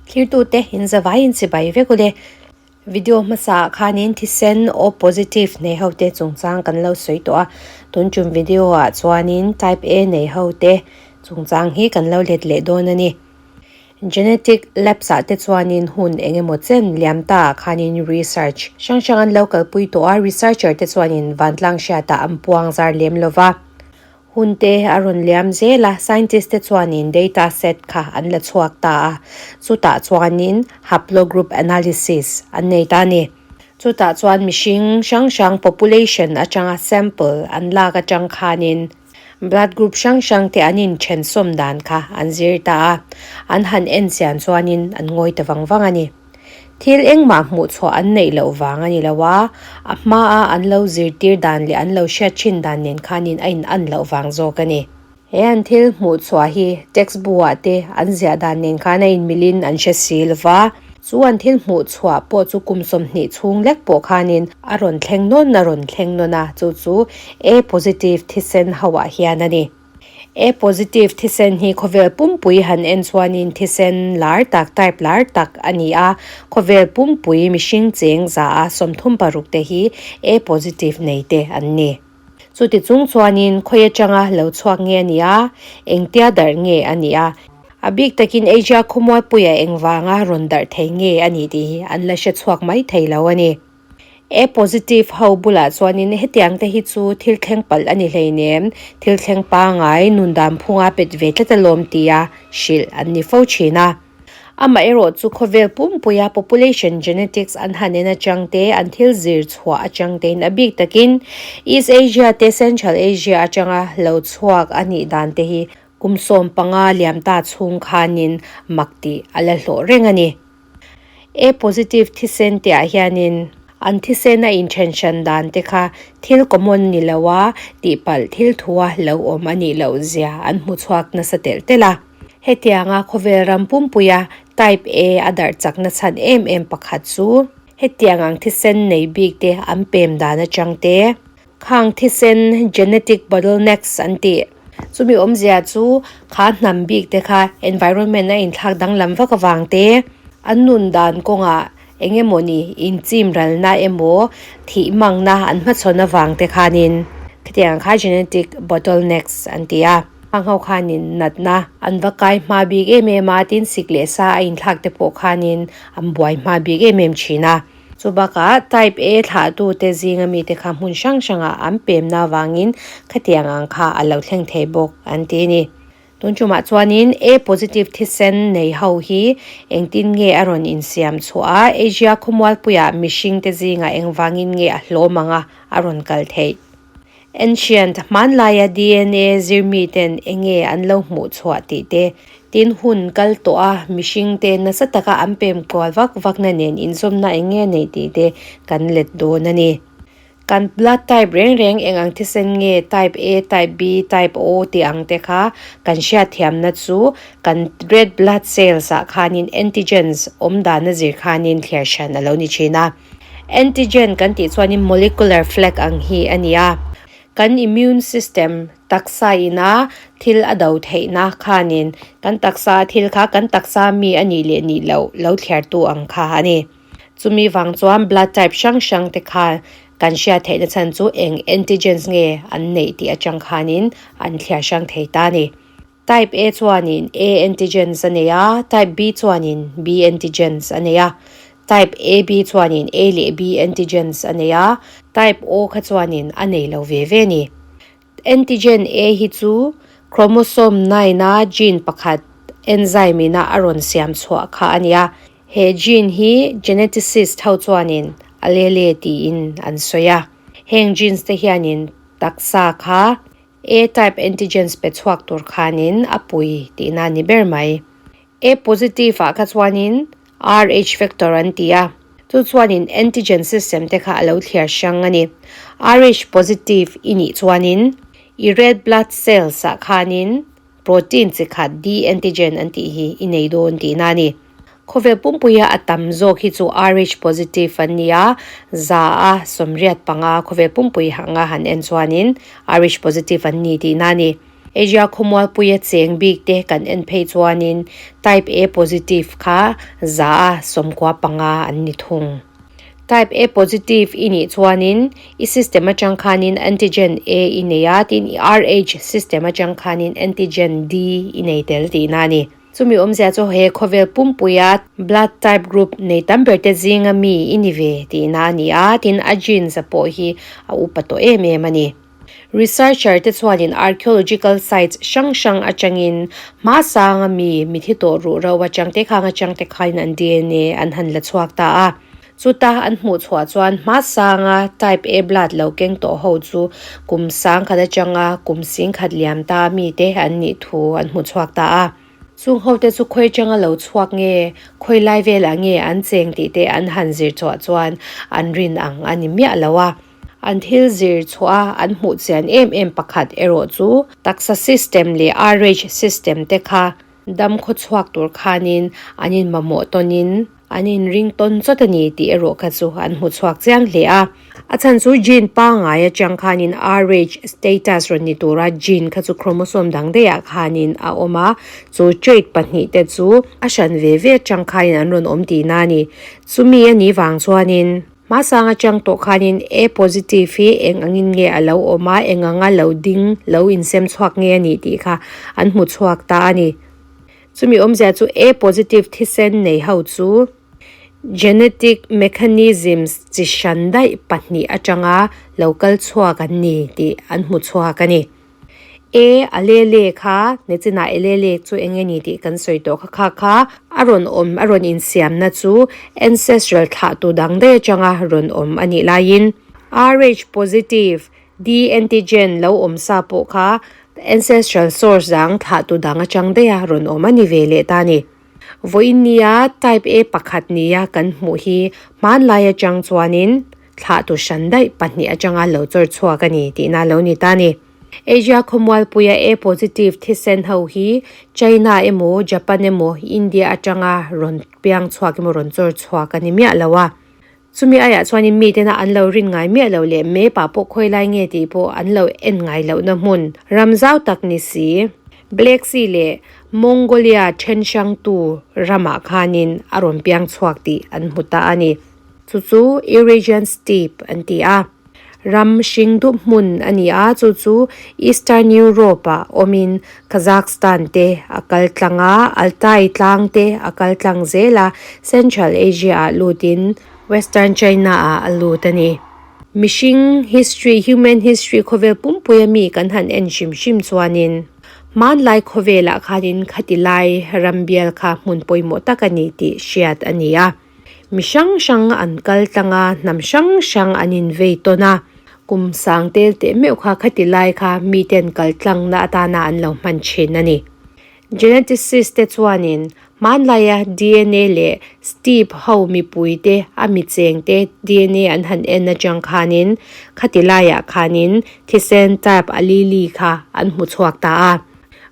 Thlirtute in zavaiin chibai vek ule. Video hmasa ah khanin thisen O positive nei ho te chungchang kan lo sawi tawh a, tun tum video ah chuanin type A nei ho te chungchang hi kan lo let leh dawn a ni. Genetic labs ah te chuanin hun eng emaw chen liam ta ah khanin research hrang hrang an lo kalpui tawh a, researcher te chuanin vantlang hriatah an puang zar lem lo va. Hun te a rawn liam zel a, scientist te chuanin data set kha an la chhuak ta a, chutah chuanin haplogroup analysis an nei ta a ni. Chutah chuan mihring hrang hrang population atanga sample an lak atang khanin blood group hrang hrang te an inthen sawm dan kha an zir ta a, an han en chian chuanin an ngawi ta vang vang a ni. Thil engmah hmuh chhuah an neih loh vang a ni lo a, a hmaa an lo zirtir dan leh an lo hriat thin dan nen khanin a in an loh vang zawk a ni. He an thil hmuh chhuah hi text bu ah te an ziah dan nen khan a inmilin an hre si lo va, chu an thil hmuh chhuah pawh chu kum 20 chhung lek pawh khanin a rawn thleng nawn a rawn thleng nawn a, chu chu A positive thisen ho ah hian a ni. A positive thisen hi khawvel pumpui han en chuanin thisen lar tak, type lar tak a ni a. Khawvel pumpui mihring cheng za a 36 te hi A positive nei te an ni. Chuti chung chuanin khawi atanga lo chhuak nge a ni a, engtia darh nge a ni a, a bik takin Asia khawmualpuia engvanga rawn darh thei nge a ni tih hi an la hre chhuak mai thei lo a ni. A positive ho bulah chuanin hetiang te hi chu thil thleng palh a ni hleinem, thil thleng pangai nun dan phunga pet ve tlat alawm tia hrilh an ni fo thin a. Amaherawh chu khawvel pumpuia population genetics an han en atang te, an thil zir chhuah atang tein a bik takin East Asia te Central Asia atanga lo chhuak a nih dan te hi kum 15 liam ta chhung khanin mak tih a la hlawh reng a ni. A positive thisen tih ah hianin an thisen a inthen hran dan te kha thil common ni lo a tihpalh thil thua lo awm a nih loh zia an hmu chhuak nasa telh telh a. Hetianga khawvel ram pumpuia type A a darh chakna chhan em em pakhat chu hetiang ang thisen nei bik te an pem dan atang te Khang thisen genetic bottlenecks an tih. Chumi awmzia chu kha hnam bik te kha environment a inthlak danglam vak avang te, an nun dan kawngah eng emawni inchim ralna emaw thih mangna an hmachhawn avang te khanin khitiang kha genetic bottlenecks an ti a. Khang ho khanin natna an va kai hma bik em em a, tin sik leh sa a inthlak te pawh khanin an buai hma bik em em thin a. Chu bakah Type A thlahtute zinga mite kha hmun hrang hrangah an pemna avangin khatiang ang kha a lo thleng thei bawk an ti a ni. Tun tumah chuanin A positive thisen nei ho hi engtin nge a rawn insiam chhuah a, Asia khawmualpuiah mihringte zingah engvangin nge a hlawm anga a rawn kal theih? Ancient hmanlaia DNA zirmiten enge an lo hmuh chhuah tih te, tin hun kal tawh a mihringte nasa taka an pem kual vak vakna nen inzawmna enge neih tih te kan let dawn a ni. Kan blood type reng reng eng ang thisen nge type A, type B, type O tih ang te kha kan hriatthiamna chu kan red blood cells ah khanin antigens awm dana zir khanin thliar hran a lo ni thin a. Antigen kan tih chuanin molecular flag ang hi a ni a, kan immune system taksa ina thil a do theihna khanin kan taksa thil kha kan taksa mi a nih leh nih loh lo thliartu ang kha a ni. Chumi vang chuan blood type hrang hrang te kha kan hriat theihna chhan chu eng antigens nge an neih tih atang khanin an thliar hrang thei ta a ni. Type A chuanin A antigens a nei a, Type B chuanin B antigens a nei a, Type AB chuanin A leh B antigens a nei a, Type O kha chuanin a nei lo ve ve a ni. Antigen A hi chu chromosome 9 a gene pakhat enzyme ina a rawn siam chhuah kha a ni a, he gene hi geneticist ho chuanin allele tiin an sawi a. Heng genes te hianin taksa kha A type antigens pe chhuak tur khanin a pui tihna a ni ber mai. A positive ah kha chuanin Rh factor an ti a, chu chuanin antigen system te kha a lo thliar hrang a ni. Rh positive i nih chuanin i red blood cells ah khanin protein chi khat D antigen an tih hi i nei dawn tihna a ni. Khawvel pumpuia a tam zawk hi chu Rh positive an ni a, 85% khawvel pumpui hanga han en chuanin Rh positive an ni tihna a ni. Asia khawmualpuia cheng bik te kan en phei chuanin Type A positive kha 100 a 95 an ni thung. Type A positive i nih chuanin i system atang khanin antigen A i nei a, tin i Rh system atang khanin antigen D i nei tel tihna a ni. Chumi awmzia chu he khawvel pumpuia blood type group nei tam ber te zinga mi i ni ve tihna a ni a, tin a genes a pawh hi a upa tawh em em a ni. Researcher te chuanin archaeological sites hrang hrang atangin hmasanga mi mithi tawh ruh ro atang te khang atang te khain an DNA an han la chhuak ta a. Chuta an hmuh chhuah chuan hmasanga type A blood lo keng tawh ho chu kum 10,000 atanga kum 10,000 liam ta mi te an nih thu an hmu chhuak ta a. Chung ho te chu khawi atanga lo chhuak nge, khawi lai velah nge an cheng tih te an han zir chhuah chuan an rin ang a ni miah lo a. An thil zir chhuah a an hmuh chian em em pakhat erawh chu taksa system leh Rh system te kha dam khaw chhuak tur khanin an inmamawh tawnin an inring tawn chawt a ni tih erawh kha chu an hmu chhuak chiang hle a. A chhan chu gene pangngai atang khanin Rh status rawn ni tura gene kha chu chromosome dang daihah khanin a awm a, chu trait pahnih te chu a hran ve ve atang khanin an rawn awm tihna a ni. Chumi a nih vang chuanin. Hmasang atang tawh khanin A positive hi eng angin nge a lo awm a, eng anga lo ding, lo insem chhuak nge a nih tih kha an hmu chhuak ta a ni. Chumi awmzia chu A positive thisen nei ho chu genetic mechanisms chi hran daih pahnih atanga lo kal chhuak an ni tih an hmu chhuak a ni. E, a lele kha, nichinah e lele chu eng nge ni tih kan sawi tawh kha kha kha a rawn awm, a rawn insiamna chu ancestral thlahtu dang daih atanga rawn awm a nih laiin Rh positive D antigen lo awm sa pawh kha ancestral source dang thlahtu dang atang daiha rawn awm a ni ve leh ta a ni. Vawiin nia type A pakhat nia kan hmuh hi hmanlai atang chuanin Thlahtu hran daih pahnih atanga lo chawr chhuak a ni tihna lo ni ta a ni. Asia khawmualpuia A positive thisen ho hi China emaw Japan emaw India atanga rawn piang chhuak emaw rawn chawr chhuak a ni miah lo a. Chumi aiah chuanin mitena an lo rin ngai miah lo leh map ah pawh khawi lai nge tih pawh an lo en ngai lohna hmun ram zau tak ni si. Black Sea leh Mongolia then hrangtu ramah khanin a rawn piang chhuak tih an hmu ta a ni. Chu chu Eurasian Steppe an ti a, ram hring dup hmun a ni a, chu chu Eastern Europe ah awmin Kazakhstan te a kal tlang a, Altai tlang te a kal tlang zel a, Central Asia ah lutin Western China ah a lut a ni. Mihring history, human history, khawvel pumpuia mi kan han en hrim hrim chuanin hmanlai khawvelah khanin khati lai ram bial kha hmun pawimawh tak a ni tih hriat a ni a. Mi hrang hrang an kal tlang a, hnam hrang hrang an invei tawn a, kum sang tel teh meuh kha khati lai kha miten kal tlangna atana an lo hman thin a ni. Geneticist te chuanin hmanlaia dna leh steep ho mipui te a mi cheng te dna an han en atang khanin khati laiah khanin thisen type a lili kha an hmu chhuak ta a.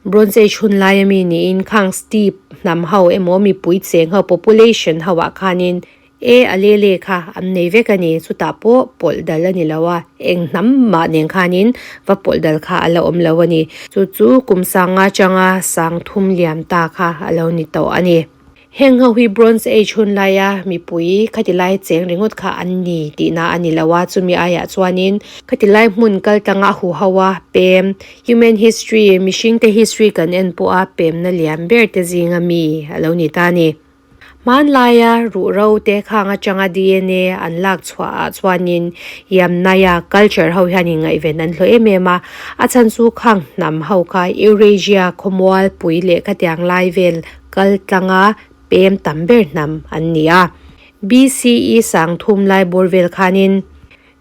Bronze Age hun laia mi niin khang steep hnam ho emaw mipui cheng ho population ho ah khanin e a lele kha an nei vek a ni. Chutah pawh pawlh dal a ni lo a, eng hnam mah nen khanin va pawlh dal kha a la awm lo a ni. Chu chu kum sanga atanga sang thum liam ta kha a lo ni tawh a ni. Heng ho hi Bronze Age hun laia mipui khati lai cheng ringawt kha an ni tihna a ni lo a, chumi aiah chuanin khati lai hmun kal tlanga hu ho a pem, human history, mihringte history kan en pawha pemna lian ber te zinga mi a lo ni ta a ni. Hmanlaia ruhro te khang atanga dna an lak chhuah ah chuanin Yamnaya culture ho hian inngaihven an hlawh em em a, a chhan chu khang hnam ho kha Eurasia khawmualpui leh khatiang lai vel Kal tlanga pem tam ber hnam an ni a. BCE 3000 lai bawr vel khanin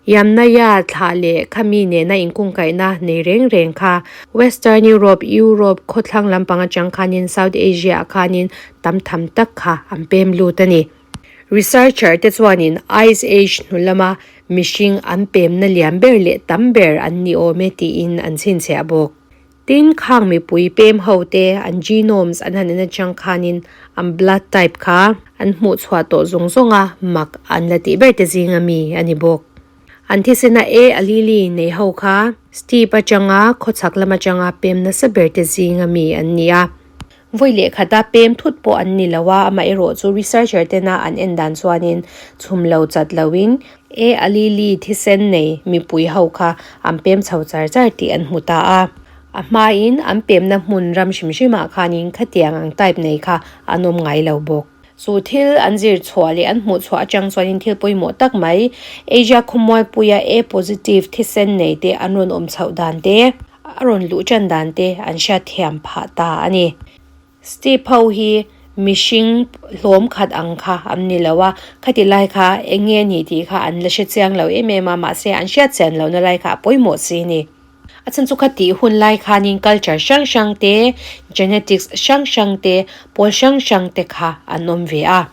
Yamnaya thlah leh khami nena inkungkaihna nei reng reng kha Western Europe, Europe khawthlang lampang atang khanin South Asia ah khanin tam tham tak kha an pem lut a ni. Researcher te chuanin Ice Age hnu lama mihring an pemna lian ber leh tam ber an ni awm e tiin an chhinchhiah bawk. Tin, khang mipui pem ho te an genomes an han en atang khanin an blood type kha an hmuh chhuah tawh zawng zawng a, mak an la tih ber te zinga mi a ni bawk. An thisena A allele nei ho kha steppe atanga khawchhak lam atanga pem nasa ber te zinga mi an ni a. Vawi leh khata pem thut pawh an ni lo a, amaherawh chu researcher tena an en dan chuanin chhum lo chat loin A allele thisen nei mipui ho kha an pem chho char char tih an hmu ta a. A hmain an pemna hmun ram hrim hrimah khanin khatiang ang type nei kha an awm ngai lo bawk. Chu thil an zir chhuah leh an hmuh chhuah atang chuanin thil pawimawh tak mai, Asia khawmualpuia A positive thisen nei te an rawn awm chhoh dan te, a rawn luh tan dan te an hriat thiam phah ta a ni. Steppe ho hi mihring hlawm khat ang kha an ni lo a, khati lai kha eng nge ni tih kha an la hre chiang lo em em a, mahse an hriat chian lohna lai kha a pawimawh si a ni. A chhan chu khati hun lai khanin culture hrang hrang te, genetics hrang hrang te, pawl hrang hrang te kha an awm ve a.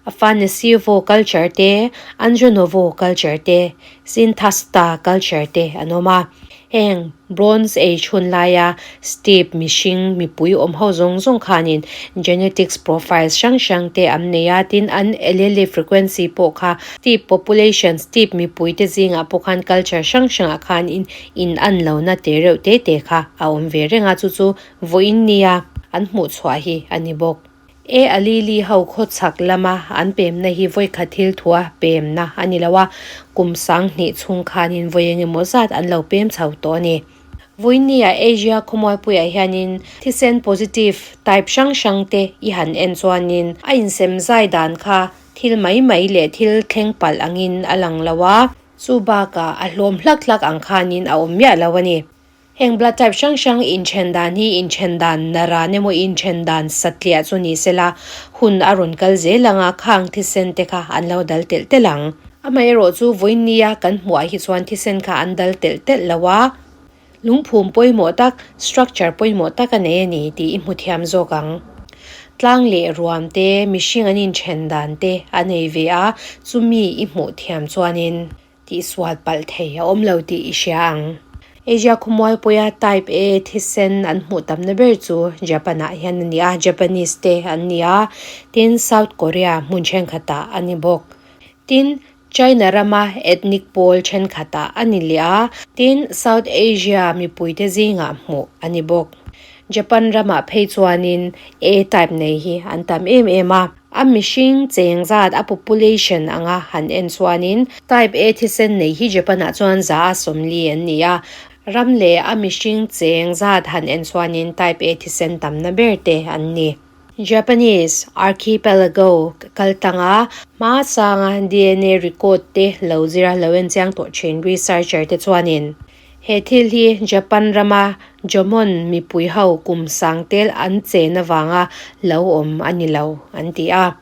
Afanasievo culture te, Andronovo culture te, Sintashta culture te an awm a. Heng Bronze Age hun laia steppe mihring mipui awm ho zawng zawng khanin genetics profiles hrang hrang te an nei a, tin an allele frequency pawh kha steppe population, steppe mipui te zingah pawh khan culture hrang hrangah khan in in an lohna te reuh te te kha a awm ve reng a, chu chu vawiin nia an hmuh chhuah hi a ni bawk. E Alili ho khawchhak lama an pemna hi vawikhat thil thua pemna a ni lo a, kum sanghnih chhung khanin vawi eng emaw zat an lo pem chho tawh a ni. Vawinia Asia khawmualpuiah hianin thisen positive type hrang hrang te i han en chuanin a insem zai dan kha thil mai mai leh thil thleng palh angin a lang lo a, Chu bakah a hlawm hlak hlak ang khanin a awm miah lo a ni. Heng blood type hrang hrang inthen dan hi inthen dan naran emaw inthen dan satliah chu ni sela hun a rawn kal zel ang a, khang thisen te kha an lo dal telh telh ang. Amaherawh chu vawinia kan hmuhah hi chuan thisen kha an dal telh telh lo a, lungphum pawimawh tak, structure pawimawh tak a nei a ni tih i hmu thiam zawk ang. Tlang leh ruam te, mihring an inthen dan te a nei ve a, chumi i hmuh thiam chuanin tihsual palh thei a awm lo tih i hria ang. Asia khawmualpuia Type A thisen an hmuh tamna ber chu Japan-ah hian a ni a, Japanese te an ni a, tin South Korea hmun thenkhatah a ni bawk. Tin, China rama ethnic pawl thenkhatah a ni leh a, tin South Asia mipuite zingah hmuh a ni bawk. Japan ramah phei chuanin A type nei hi an tam em em a. A mihring cheng zat a population anga han en chuanin Type A thisen nei hi Japan-ah chuan za a 40 an ni a, ram leh a mihring cheng zat han en chuanin Type A thisen tamna ber te an ni. Japanese archipelago kal tanga hma sanga dna record te lo zira lo en chiang tawh thin researcher te chuanin he thil hi Japan rama Jomon mipui ho kum sang tel an chen avanga lo awm a ni lo an ti a.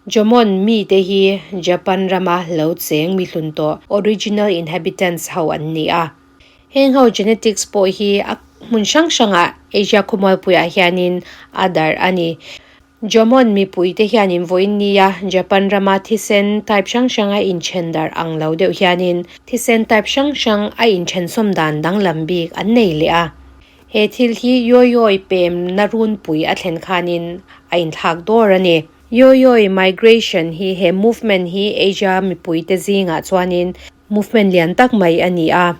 Jomon mite hi Japan rama lo cheng mihlun tawh original inhabitants ho an ni a. Heng ho genetics pawh hi a hmun hrang hrangah Asia khawmualpuiah hianin a darh a ni. Jomon mipuite hianin vawiin nia Japan rama thisen type hrang hrang a inthen darh ang lo deuh hianin thisen type hrang hrang a inthensawm dan danglam bik an nei leh a. He thil hi Yayoi pemna runpui a thlen khanin a inthlak dawr a ni. Yayoi migration hi he movement hi Asia mipuite zingah chuanin Movement lian tak mai a ni a,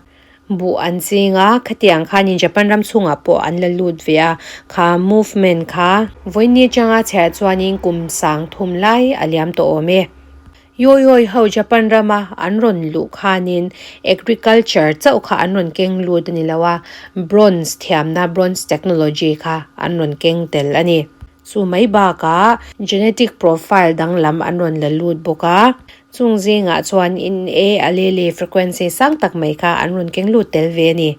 buh an ching a, khatiang khanin Japan ram chhungah pawh an la lut ve a, kha movement kha vawiini atanga chhiah chuanin kum sang thum lai a liam tawh awm e. Yayoi ho Japan rama an rawn luh khanin agriculture chauh kha an rawn keng lut a ni lo a, bronze thiamna, bronze technology kha an rawn keng tel a ni. Chu mai bakah genetic profile danglam an rawn la lut bawk a, chung zingah chuan in A allele frequency sang tak mai kha an rawn keng lut tel ve a ni.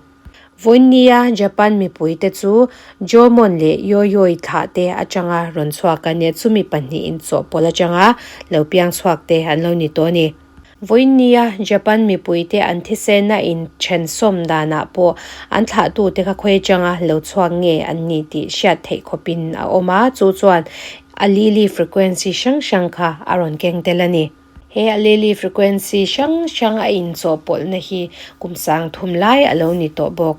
Vawinia Japan mipuite chu Jomon leh Yayoi thlah te atanga rawn chhuak a nia, chumi pahnihin inchawhpawlh atanga lo piang chhuak te an lo ni tawh a ni. Vawinia Japan mipuite an thisen a inthen sawm danah pawh an thlahtute kha khawi atanga lo chhuak nge an ni tih hriat theih khawpin a awm a, chu chuan allele frequency hrang hrang kha a rawn keng tel a ni. He allele frequency hrang hrang a inchawhpawlhna hi kum sang thum lai a lo ni tawh bawk.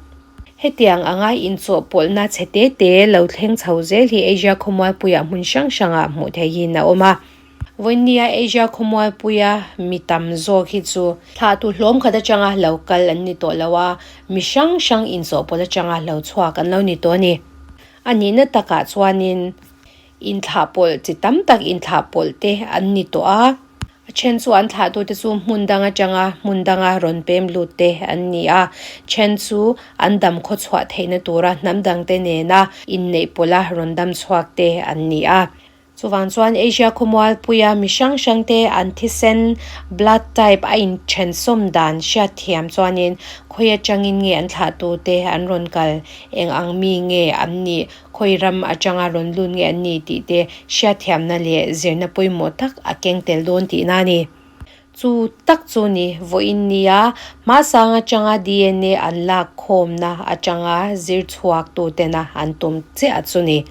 Hetiang anga inchawhpawlhna chhe te te lo thleng chho zel hi Asia khawmualpuiah hmun hrang hrangah hmuh theihin a awm a. Vawinia Asia khawmualpuia mi tam zawk hi chu thlahtu hlawm khat atanga lo kal an ni tawh lo a, mi hrang hrang inchawhpawlh atanga lo chhuak an lo ni tawh a ni. A nihna takah chuanin inthlahpawlh chi tam tak inthlahpawlh te an ni tawh a, a then chu an thlahtute chu hmun dang atanga hmun danga rawn pem lut te an ni a, then chu an dam khawchhuah theihna tura hnam dangte nena inneihpawlha rawn dam chhuak te an ni a. Chuvang chuan Asia khawmualpuia mi hrang hrangte an thisen, blood type, a inthen sawm dan hriatthiam chuanin khawi atangin nge an thlahtute an rawn kal, eng ang mi nge an nih, khawi ram atanga rawn lut nge an nih tih te hriatthiamna leh zirna pawimawh tak a keng tel dawn tihna a ni. Chu tak chu ni, vawiin nia hmasang atanga DNA an lak khawmna atanga zir chhuaktutena an tum chiah chu ni.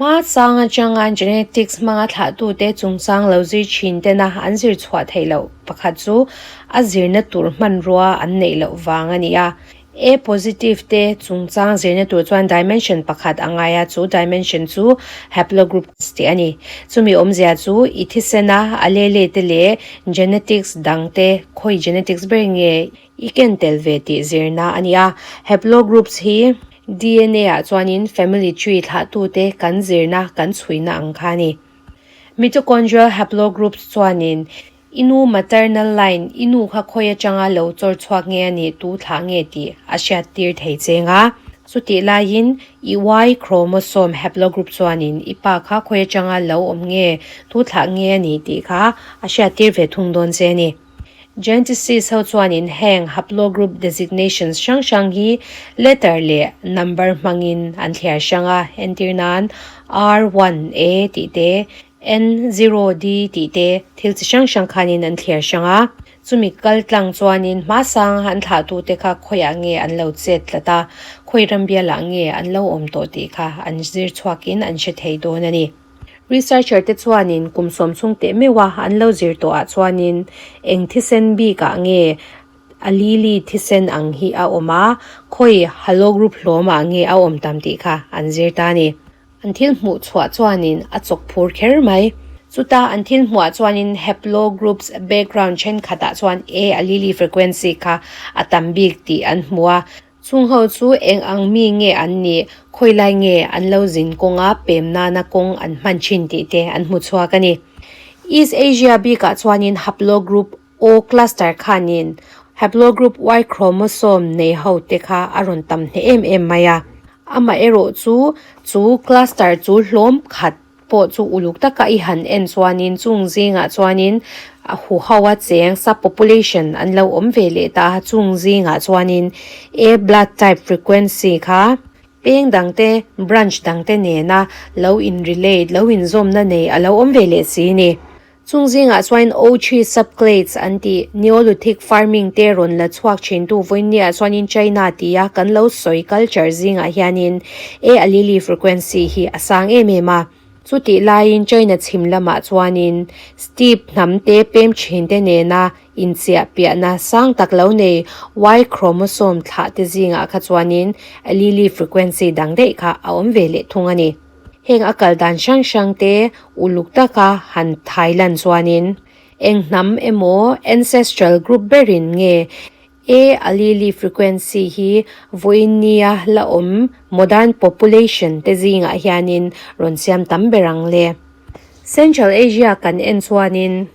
Hmasang atanga genetics hmanga thlahtute chungchang lo zir thin tena an zir chhuah theih loh pakhat chu a zirna tur hmanrua an neih loh vang a ni a. A positive te chungchang zirna tur chuan dimension pakhat a ngai a, chu dimension chu haplogroups tih a ni. Chumi awmzia chu i thisena a lele te leh genetics dang te khawi genetics ber nge I ken tel ve tih zirna a ni a, haplogroups hi DNA ah chuanin family tree thlahtute kan zirna kan chhuina ang kha a ni. Mitochondrial haplogroups chuanin i nu maternal line, i nu kha khawi atanga lo chawr chhuak nge a nih, tu thlah nge tih a hriat tir thei cheng a. Chutih laiin i Y chromosome haplogroup chuanin i pa kha khawi atanga lo awm nge, tu thlah nge a nih tih kha a hriat tir ve thung dawn che a ni. Geneticists ho chuanin heng haplogroup designations hrang hrang hi letter leh number hmangin an thliar hrang a, entir nan R1A tih te, N0D tih te thil chi hrang hrang khanin an thliar hrang a. Chumi kal tlang chuanin hmasang an thlahtute kha khawiah nge an lo chet tlat a, khawi ram bialah nge an lo awm tawh tih kha an zir chhuakin an hre thei dawn a ni. Researcher te chuanin kum sawm chhung teh meuh a an lo zir tawh ah chuanin eng thisen bik ah nge a lili thisen ang hi a awm a, khawi halogroup hlawm ah nge a awm tam tih kha an zir ta a ni. An thil hmuh chhuah chuanin a chawk phur kher mai. Chuta an thil hmuh ah chuanin haplogroups background thenkhat ah chuan A allele frequency kha a tam bik tih an hmu a, Chung ho chu eng ang mi nge an nih, khawi lai nge an lo zin kawnga pem nana kawng an hman thin tih te an hmu chhuak a ni. East Asia bikah chuanin haplogroup O cluster khanin haplogroup Y chromosome nei ho te kha a rawn tam hneh em em mai a. Amaherawh chu chu cluster chu hlawm khat pawh chu uluk taka i han en chuanin chung zingah chuanin a huho a cheng subpopulation an lo awm ve leh ta a, chung zingah chuanin A blood type frequency kha peng dangte branch dangte nena lo in relate lo inzawmna nei a lo awm ve leh si ni. Chung zingah chuan Ochi subclades an tih Neolithic farming te rawn la chhuak thintu vawinia chuanin China tia kan lo sawi culture zingah hianin A allele frequency hi a sang em em a. Chutih laiin China chhim lamah chuanin steppe hnam te pem thin te nena inchiah piahna sang tak lo nei Y chromosome thlah te zingah kha chuanin allele frequency dang daih kha a awm ve leh thung a ni. Heng a kal dan hrang hrang te uluk taka han thai lan chuanin eng hnam emaw ancestral group berin nge A allele frequency hi vawiin nia la awm modern population te zingah hianin rawn siam tam ber ang le. Central Asia kan en chuanin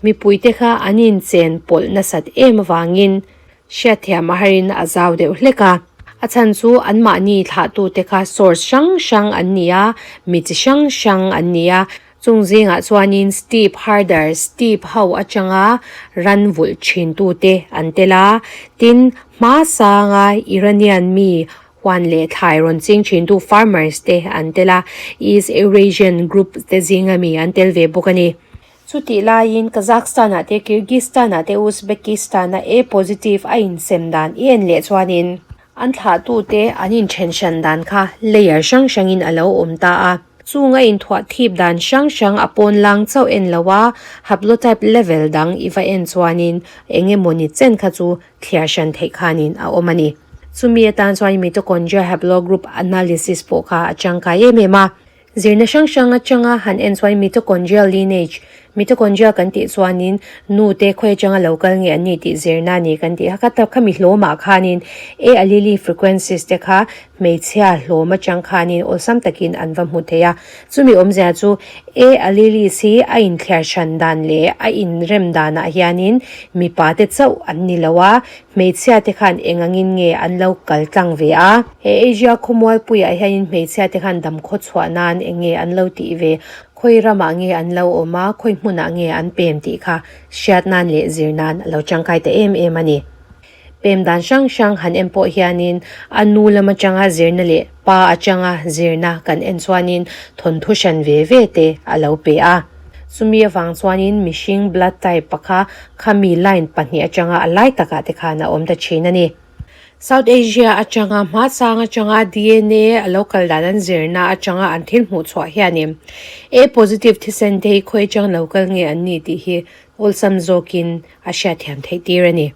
mipuite kha an inchen pawlh nasat em avangin Hriatthiam a harin a zau deuh hlek a, a chhan chu anmahni thlahtute kha source hrang hrang an ni a, mi chi hrang hrang an ni a, chung zingah chuanin steppe herder, steppe ho atanga ran vulh thintute an tel a, tin hmasanga Iranian mi huan leh thlai rawn ching thintu farmers te an tel a, East Eurasian group te zinga mi an tel ve bawk a ni. Chutih laiin Kazakhstan-ah te, Kyrgyzstan-ah te, Uzbekistan-a A positive a insem dan i en leh chuanin an thlahtute an inthen hran dan kha layer hrang hrangin a lo awm ta a. Chung a inthuah thip dan hrang hrang a pawn lang chauh en lo a, haplotype level dang i va en chuanin eng emawni chen kha chu thliar hran theih khanin a awm a ni. Chumi atan chuan mitochondria haplogroup analysis pawh kha a tangkai em em a. Zirna hrang hrang atanga han en chuan mitochondrial lineage, mitochondrial kan tih chuanin nu te khawi atanga lo kal nge an ni tih zirna a ni kan tih a, kha tak khami hlawmah khanin A allele frequencies te kha hmeichhia hlawm atang khanin awlsam takin an va hmu thei a. Chumi awmzia chu A alleles hi a inthliar hran dan leh a inrem danah hianin mipa te chauh an ni lo a, Hmeichhia te khan eng angin nge an lo kal tlang ve a? He Asia khawmualpuiah hianin hmeichhia te khan dam khaw chhuah nan eng nge an lo tih ve? Khawi ramah nge an lo awm a, khawi hmunah nge an pem tih kha hriat nan leh zir nan a lo tangkai ta em em a ni. Pem dan hrang hrang han en pawh hianin a nu lam atanga zirna leh pa atanga zirna kan en chuanin thawnthu hran ve ve te a lo pe a. Chumi avang chuanin mihring blood type pakha khami line pahnih atanga a lai takah te khan a awm ta thin a ni. South Asia atanga hmasang atanga dna a lo kal dan an zirna atanga an thil hmuh chhuah hianin A positive thisen te hi khawi atang lo kal nge an ni tih hi awlsam zawkin a hriatthiam theih tir a ni.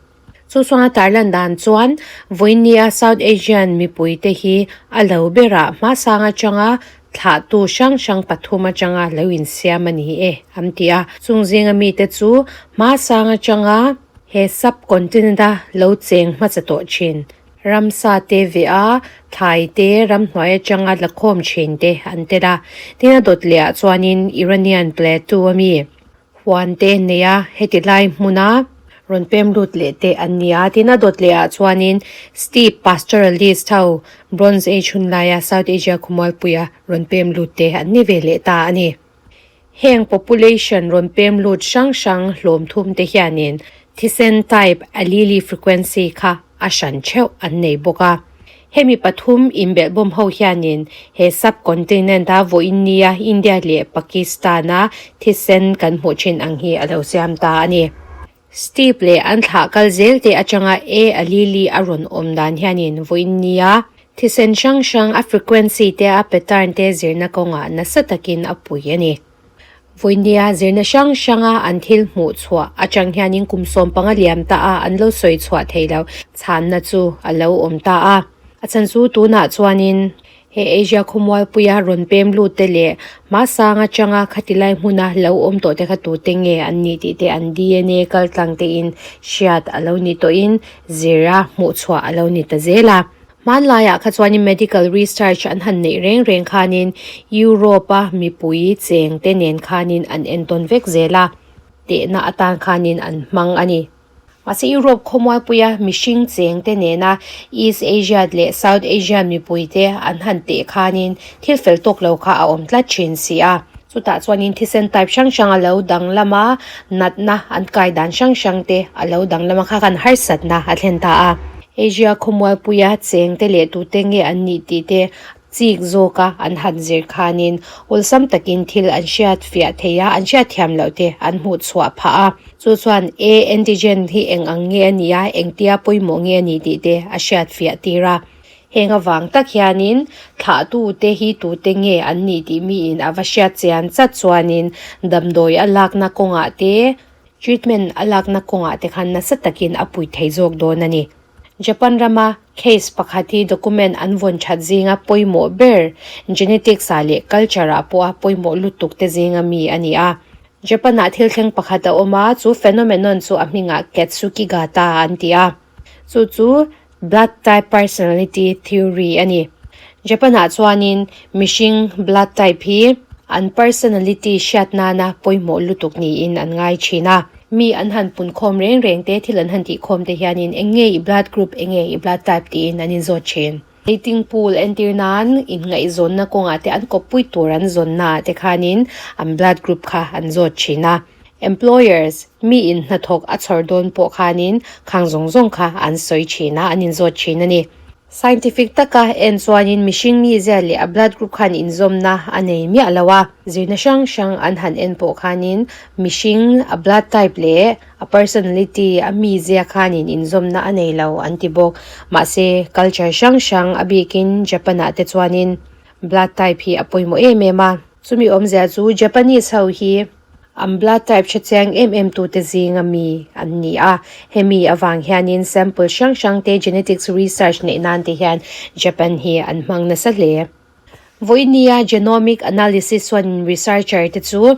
Chu chuan a tarlan dan chuan vawinia South Asian mipuite hi a lo berah hmasang atanga thlahtu hrang hrang pathum atanga lo insiam a ni e an ti a. Chung zinga mite chu hmasang atanga he sub-continent-a lo cheng hmasa tawh thin ramsa te veh a, thlai te ramhnuai atanga la khawm thin te an tel a. Tin a dawt lehah chuanin Iranian Plateau a mi Huan te nei a, heti lai hmuna rawn pem lut leh te an ni a. Tin a dawt leh ah chuanin Steppe Pastoralist ho Bronze Age hun laia South Asia khawmualpuia rawn pem lut te an ni ve leh ta a ni. Heng population rawn pem lut hrang hrang hlawm thum te hianin thisen type allele frequency kha a hran theuh an nei bawk a. Hemi pathum inbelhbawm ho hianin he sub-continent-a vawiin nia India leh Pakistan-a thisen kan hmuh thin ang hi a lo siam ta a ni. Steep leh an thlah kal zel te atanga A allele a rawn awm dan hianin vawiin nia thisen hrang hrang a frequency te a pattern te zirna kawngah nasa takin a pui a ni. Vawinia zirna hrang hranga an thil hmuh chhuah atang hianin kum 15 liam ta a an lo sawi chhuah thei lo chhanna chu a lo awm ta a. A chhan chu tunah chuanin he Asia khawmualpuia rawn pem lut te leh hmasang atanga khati lai hmuna lo awm tawh te kha tute nge an nih tih te an dna kaltlang tein hriat a lo ni tawhin zira hmuh chhuah a lo ni ta zel a. Hmanlaiah kha chuanin medical research an han neih reng reng khanin Europe-a mipui cheng te nen khanin an entawn vek zel a, tehna atan khanin an hmang a ni. Mahse Europe khawmualpuia mihring cheng te nena East Asia leh South Asian mipui te an han teh khanin thil fel tawk lo kha a awm tlat thin si a. Chutah chuanin thisen type hrang hrang a lo danglam a, natna an kai dan hrang hrang te a lo danglam a, kha khan harsatna a thlen ta a. Asia khawmualpuia cheng te leh tute nge an nih tih te chik zawka an han zir khanin awlsam takin thil an hriat fiah thei a, an hriat thiam loh te an hmuh chhuah phah a. Chu chuan A antigen hi eng ang nge a nih a, engtia pawimawh nge a nih tih te a hriat fiah tir a. Heng avang tak hianin thlahtute hi tute nge an nih tih miin a va hriat chian chat chuanin damdawi a lakna kawngah te, treatment a lakna kawngah te khan nasa takin a pui thei zawk dawn a ni. Japan rama case pakhat hi document an vawn that zinga pawimawh ber genetics ah leh culture ah pawha pawimawh lutuk te zinga mi a ni a. Japan ah thil thleng pakhat a awm a, chu phenomenon chu a hmingah Ketsukigata an ti a. Chu chu Blood type personality theory a ni. Japan-ah chuanin mihring blood type hi an personality hriat nana pawimawh lutuk niin an ngai thin a. Mi an han pun khawm reng reng te, thil an han tih khawm te hianin eng nge i blood group, eng nge i blood type tiin an inzawt thin. Dating pool entir nan inngaihzawnna kawngah te an kawppui tur an zawnnaah te khanin an blood group kha an zawt thin a. Employers, mi in hnathawk a chhawr dawn pawh khanin khang zawng zawng kha an sawi thin a, an inzawt thin a ni. Scientific taka en chuanin mihring mizia leh a blood group khan inzawmna a nei miah lo a, zirna hrang hrang an han en pawh khanin mihring a blood type leh a personality, a mizia khanin inzawmna a nei lo an ti bawk. Mahse, culture hrang hrang a bikin Japan-ah te chuanin blood type hi a pawimawh em em a. Chumi awmzia chu Japanese ho hi An blood type hre chiang em em tute zinga mi an ni a, hemi avang hianin sample hrang hrang te genetics research neih nan te hian Japan hi an hmang nasa hle. Vawinia genomic analysis chuan researcher te chu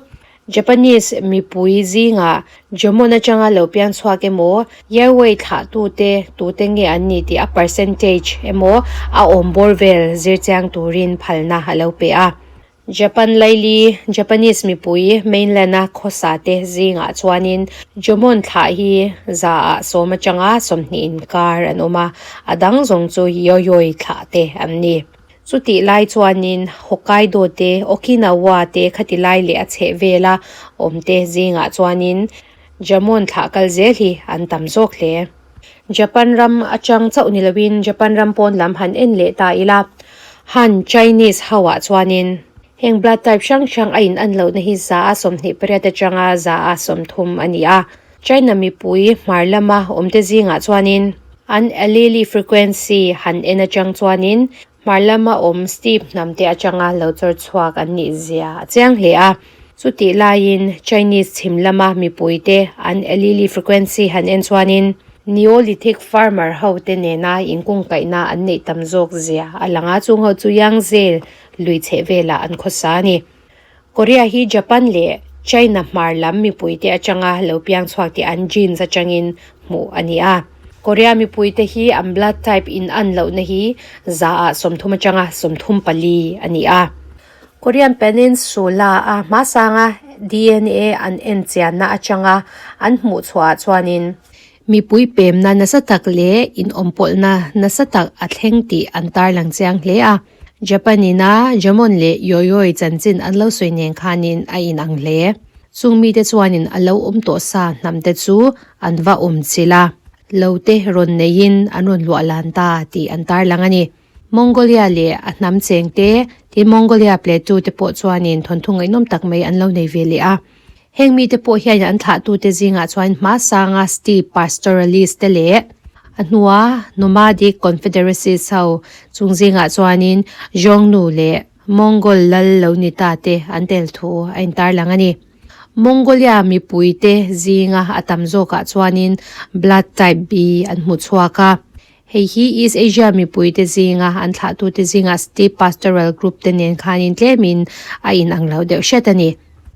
Japanese mipui zingah Jomon atanga lo piang chhuak emaw, Yayoi thlahtute tute nge an nih tih a percentage emaw a awm bawr vel zir chiang turin phalna a lo pe a. Japan laili Japanese mipui mainland-a khawsa te zingah chuanin Jomon thlah hi zaah sawm atanga 20 inkar an awm a, a dang zawng chu Yayoi thlah te an ni. Chutih lai chuanin Hokkaido te, Okinawa te khati lai leh a chheh vela awm te zingah chuanin Jamon thlah kal zel hi an tam zawk hle. Japan ram atang chauh ni loin Japan ram pawn lam han en leh ta ila, Han Chinese ho ah chuanin heng blood type hrang hrang a in an lohna hi 28 atanga 30 a ni a. China mipui hmar lama awmte zingah chuanin an allele frequency han en atang chuanin hmar lama awm steep hnamte atanga lo chawr chhuak an nih zia a chiang hle a. Chutih laiin Chinese chhim lama mipuite an allele frequency han en chuanin Neolithic farmer ho te nena inkungkaihna an neih tam zawk zia a lang a, chung ho chu Yangtze lui chheh velah an khawsa a ni. Korea hi Japan leh China hmar lam mipuite atanga lo piang chhuak tih an genes atangin hmuh a ni a. Korea mipuite hi an blood type in an lohna hi 30% atanga 34 a ni a. Korean Peninsula a hmasanga DNA an en chianna atanga an hmuh chhuah chuanin mipui pemna nasa tak leh inawmpawlhna nasa tak a thleng tih an tarlang chiang hle a. Japan ina Jomon leh Yayoi chanchin an lo sawi nen khanin a inang hle. Chung mite chuanin a lo awm tawh sa hnamte chu an va awm chilh a, lo te rawn neiin an rawn luah lan ta tih an tarlang a ni. Mongolia leh a hnam chengte tin Mongolia Plateau te pawh chuanin thawnthu ngaihnawm tak mai an lo nei ve leh a. Heng mite pawh hian an thlahtute zingah chuan hmasanga steppe pastoralist te leh a hnua nomadic confederacies ho chung zingah chuanin Xiongnu leh Mongol lal lo ni ta te an tel thu a intarlang a ni. Mongolia mipuite zinga a tam zawkah chuanin blood type B an hmu chhuak a. Hei hi East Asia mipuite zinga an thlahtute zingah steppe pastoral group te nen khanin tlemin a inang lo deuh hret a ni.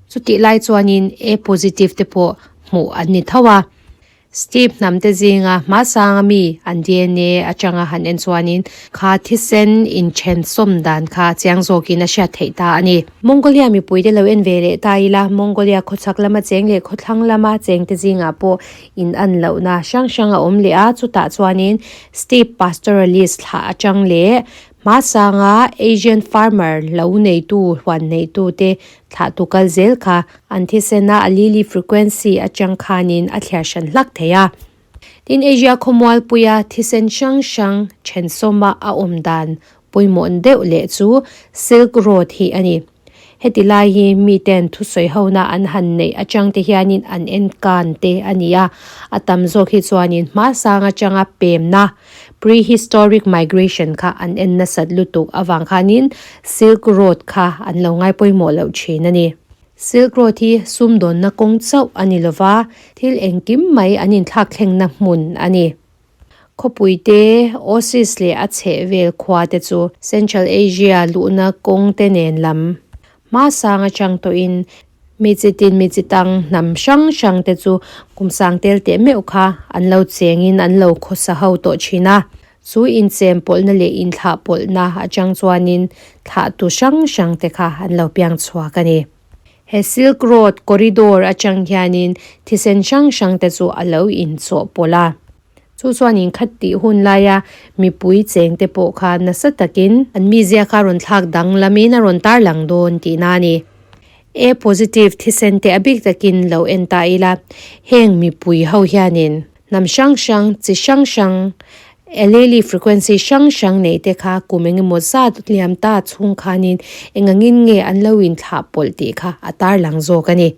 Chutih lai chuanin A positive te pawh hmuh an ni tho a. Steppe hnam te zinga hmasanga mi an DNA atanga han en chuanin kha thisen inthen sawm dan kha chiang zawkin a hriat theih ta a ni. Mongolia mipuite lo en ve leh ta ila, Mongolia khawchhak lama cheng leh khawthlang lama chengte zingah pawh In an lohna hrang hrang a awm leh a, chutah chuanin steppe pastoralist thlah atang leh hmasanga Asian farmer lo neitu huan neitute thlahtu kal zel kha an thisena allele frequency atang khanin a thliar hran hlak thei a. Tin, Asia khawmualpuia thisen hrang hrang thensawma a awm dan pawimawh deuh leh chu Silk Road hi a ni. Heti lai hi miten thusawi hona an han neih atang te hianin an en kan te a ni a, a tam zawk hi chuanin hmasang atanga pemna, prehistoric migration, kha an en nasat lutuk avang khanin Silk Road kha an lo ngai pawimawh loh thin a ni. Silk Road hi sumdawnna kawng chauh a ni lova, thil engkim mai an inthlak thlengna hmun a ni. Khawpui te, Oasis leh a chheh vel khua te chu Central Asia luhna kawng te nen lam hmasang atang tawhin mi chi tin mi chi tang hnam hrang hrang te chu kum sang tel teh meuh kha an lo chengin an lo khawsa ho tawh thin a. Chu inchem pawlhna leh inthlah pawlhna atang chuanin thlahtu hrang hrang te kha an lo piang chhuak a ni. He Silk Road corridor atang hianin thisen hrang hrang te chu a lo inchawh pawlh a. Chu chuan inkhat tih hun laia mipui cheng te pawh kha nasa takin an mizia kha rawn thlak danglamin a rawn tarlang dawn tihna a ni. A positive thisen te a bik takin lo en ta ila, heng mipui ho hianin hnam hrang hrang, chi hrang hrang, allele frequency hrang hrang nei te kha kum engemaw zat liam ta chhung khanin engangin nge an lo inthlah pawlh tih kha a tarlang zawk a ni.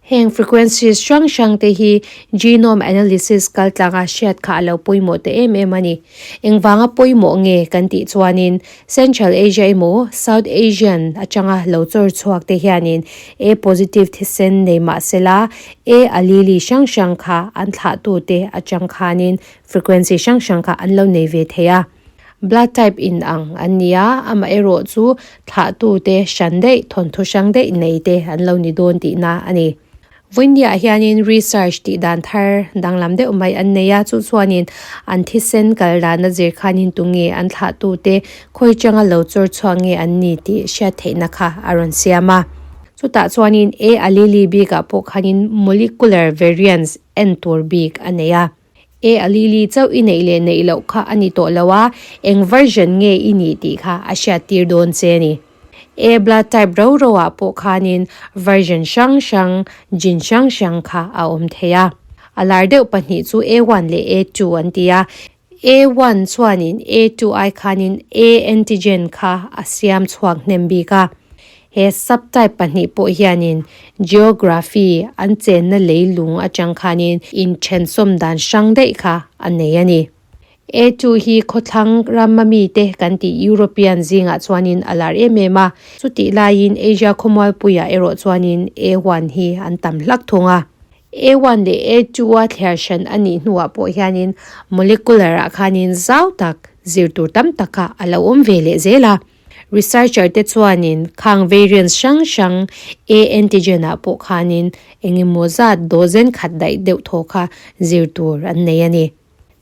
Heng frequencies hrang hrang te hi genome analysis kal tlanga hriat kha a lo pawimawh ta em em a ni. Engvanga pawimawh nge kan tih chuanin Central Asia emaw South Asian atanga lo chawr chhuak te hianin A positive thisen nei mah sela A allele hrang hrang kha an thlahtu te atang khanin frequency hrang hrang kha an lo nei ve thei a. Blood type in ang an ni a, amaherawh chu thlahtute hran daih, thawnthu hrang daih nei te an lo ni dawn tihna a ni. Vawinia hianin research tih dan thar danglam deuh mai an nei a, chu chuanin an thisen kal dana zir khanin tunge an thlahtute khawi changa lo chawr chhuak nge an ni tih hriat theihna kha a rawn siam a. Chutah chuanin A allele bikah pawh khanin molecular variants en tur bik a nei a. A allele chauh i neih leh neih loh kha a ni tawh lo a, eng version nge i nih tih kha a hriat tir dawn che a ni. A blood type ro ro ah pawh khanin version hrang hrang, gene hrang hrang kha a awm thei a. A lar deuh pahnih chu A1 leh A2 an ti a. A1 chuanin A2 ai khanin A antigen kha a siam chhuak hnem bik a. He subtype pahnih pawh hianin geography an chenna leilung atang khanin inthen-sawm dan hrang daih kha a nei a ni. A2 hi khawthlang rama mite kan tih European zingah chuanin a lar em em a, chutih laiin Asia khawmualpuiah erawh chuanin A1 hi an tam hlak thung a. A1 leh A2 a thliar hran a nih hnuah pawh hianin molecular ah khanin zau tak zir tur tam tak kha a lo awm ve leh zel a. Researcher te chuanin khang variants hrang hrang A antigen ah pawh khanin eng emaw zat dozen khat daih deuh thaw kha zir tur an nei a ni.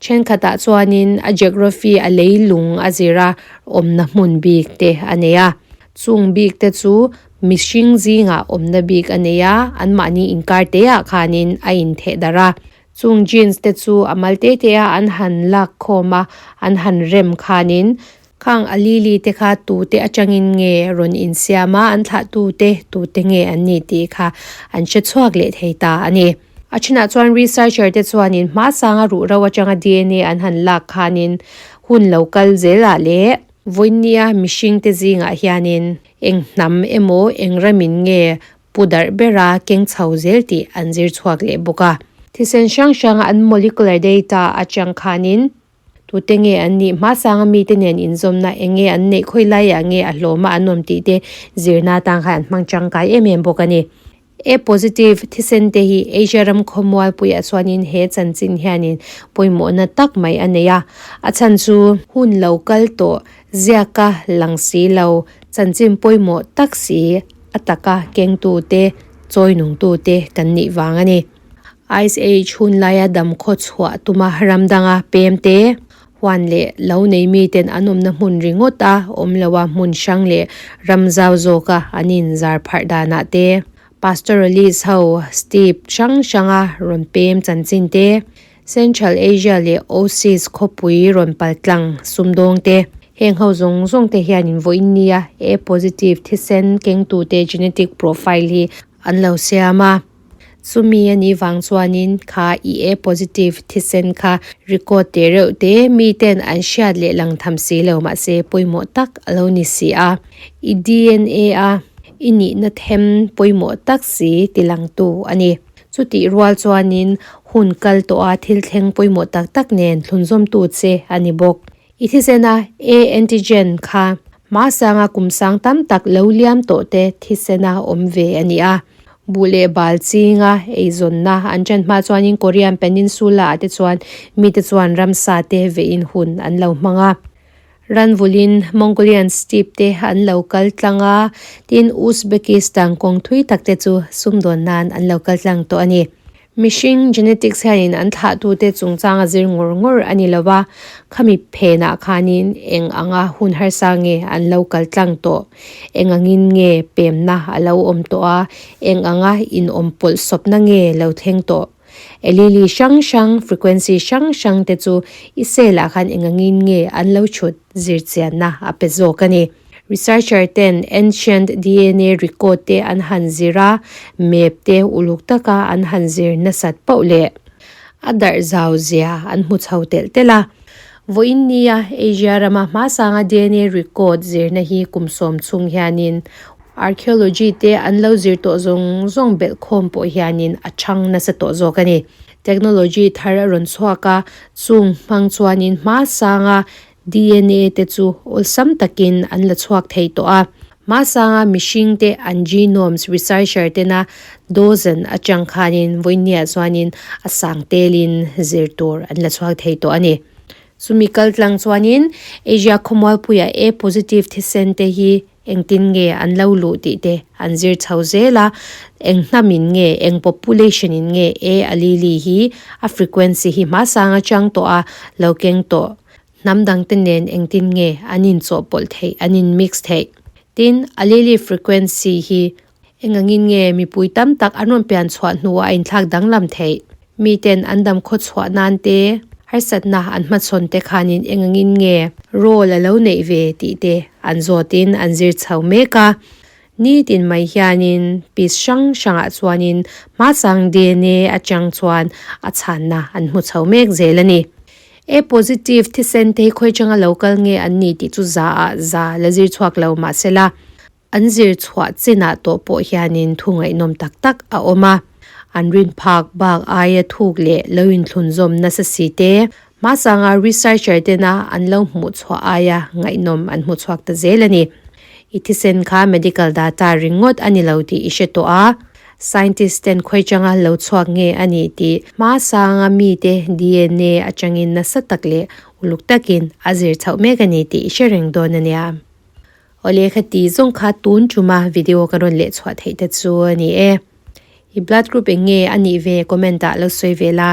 Thenkhatah chuanin a geography a leilung a zir a awmna hmun bik te a nei a. Chung bik te chu mihring zingah awmna bik a nei a, anmahni inkar te ah khanin a intheh darh a. Chung genes te chu a mal te te a an han lak khawm a, an han rem khanin khang allele te kha tute atangin nge rawn insiam a, an thlah tute tute nge an ni tih kha an hre chhuak leh thei ta a ni. A thinah chuan researcher te chuanin hmasanga ruhro atanga dna an han lak khanin hun lo kal zelah leh vawinia mihring te zingah hianin eng hnam emaw eng ramin nge pu darh bera keng chho zel tih an zir chhuak leh bawk a. Thisen hrang hranga an molecular data atang khanin Tute nge an nih? Hmasanga mite nen inzawmna eng nge an neih? Khawi laiah nge a hlawma an awm tih te zirna atan khan an hmang tangkai em em bawk a ni. A positive thisen te hi Asia ram khawmualpuiah chuanin he chanchin hianin pawimawhna tak mai a nei a. A chhan chu hun lo kal tawh ziaka lang si lo chanchin pawimawh tak si a taka kengtute, chawinungtute kan nih vang a ni. Ice Age hun laia dam khaw chhuah tuma ram danga pem te, huan leh lo nei miten an awmna hmun ringawt a awm lo a, hmun hrang leh ram zau zawka an inzar pharh danah te, pastoralist ho steppe hrang hranga rawn pem chanchin te, Central Asia leh Oasis khawpui rawn paltlang sumdawng te, heng ho zawng zawng te hianin vawiin nia A positive thisen kengtute genetic profile hi an lo siam a. Chumi a nih vang chuanin kha i A positive thisen kha record teh reuh te mi ten an hriat leh lang tham si lo mahse pawimawh tak a lo ni si a. I dna a i nihna them pawimawh tak si ti langtu a ni. Chutih rual chuanin hun kal tawh a thil thleng pawimawh tak tak nen thlunzawmtu che a ni bawk. I thisena A antigen kha hmasanga kum sang tam tak lo liam tawh te thisena awm ve a ni a. Buh leh bal chinga eizawnna an ṭan hma chuanin Korean Peninsula ah te chuan mite chuan ramsa te vein hun an lo hmang a. Ranvulin Mongolian steppe te an lo kal tlang a, tin Uzbekistan kawng thui tak te chu sumdawn nan an lo kal tlang tawh a ni. Mihring genetics hianin an thlahtute chungchang a zir ngawr ngawr a ni lo va, khami phenah khanin eng anga hun harsa nge an lo kal tlang tawh, eng angin nge pemna a lo awm tawh a, eng anga inawm pawlh sawpna nge lo thleng tawh. Allele hrang hrang, frequency hrang hrang te chu i cell ah khan eng angin nge an lo chhut zir chianna a pe zawk a ni. Researcher ten ancient dna record te an han zir a, map te uluk taka an han zir nasat poh leh a darh zau zia an hmu chho telh telh a. Vawiin nia Asia rama hmasanga dna record zirna hi kum sawm chhung hianin archaeology te an lo zir tawh zawng zawng belh khawm pawh hianin a chhang nasa tawh zawk a ni. Technology thar a rawn chhuak a, chung hmang chuanin hmasanga dna te chu awlsam takin an la chhuak thei tawh a. Hmasanga mihring te an genomes researcher tena dozen atang khanin vawinia chuanin a sang telin zir tur an la chhuak thei tawh a ni. Chumi kal tlang chuanin Asia khawmualpuia A positive thisen te hi engtin nge an lo luh tih te an zir chho zel a, eng hnamin nge, eng population in nge A allele hi a frequency hi hmasang atang tawh a lo keng tawh. Hnam dangte nen engtin nge an inchawhpawlh theih, an in mix theih? Tin, allele frequency hi eng angin nge mipui tam tak an rawn pian chhuah hnuah a inthlak danglam theih? Miten an dam khaw chhuah nan te, harsatna an hmachhawn te khanin eng angin nge role a lo neih ve tih te an zawtin an zir chho mek a. Nitin mai hianin piece hrang hrangah chuanin hmasang dna atang chuan a chhanna an hmu chho mek zel a ni. A positive thisen te hi khawi changa lo kal nge an ni tih chu za ah za la zir chhuak lo mahsela an zir chhuah chinah tawh pawh hianin thu ngaihnawm tak tak a awm a. An rin phak bak aia thuk leh lo inthlunzawm nasa si te hmasanga researcher tena an lo hmuh chhuah aia ngaihnawm an hmu chhuak ta zel a ni. I thisen kha medical data ringawt a ni lo tih i hre tawh a. Scientist ten khawi changa lo chhuak nge a nih tih hmasanga mite dna atangin nasa tak leh uluk takin a zir chhoh mek a ni tih i hre reng dawn a nia. Awle kha ti zawng kha tun tuma video ka rawn leh chhuah theih te chu a ni e. I blood group eng nge a nih ve comment ah lo sawi ve la.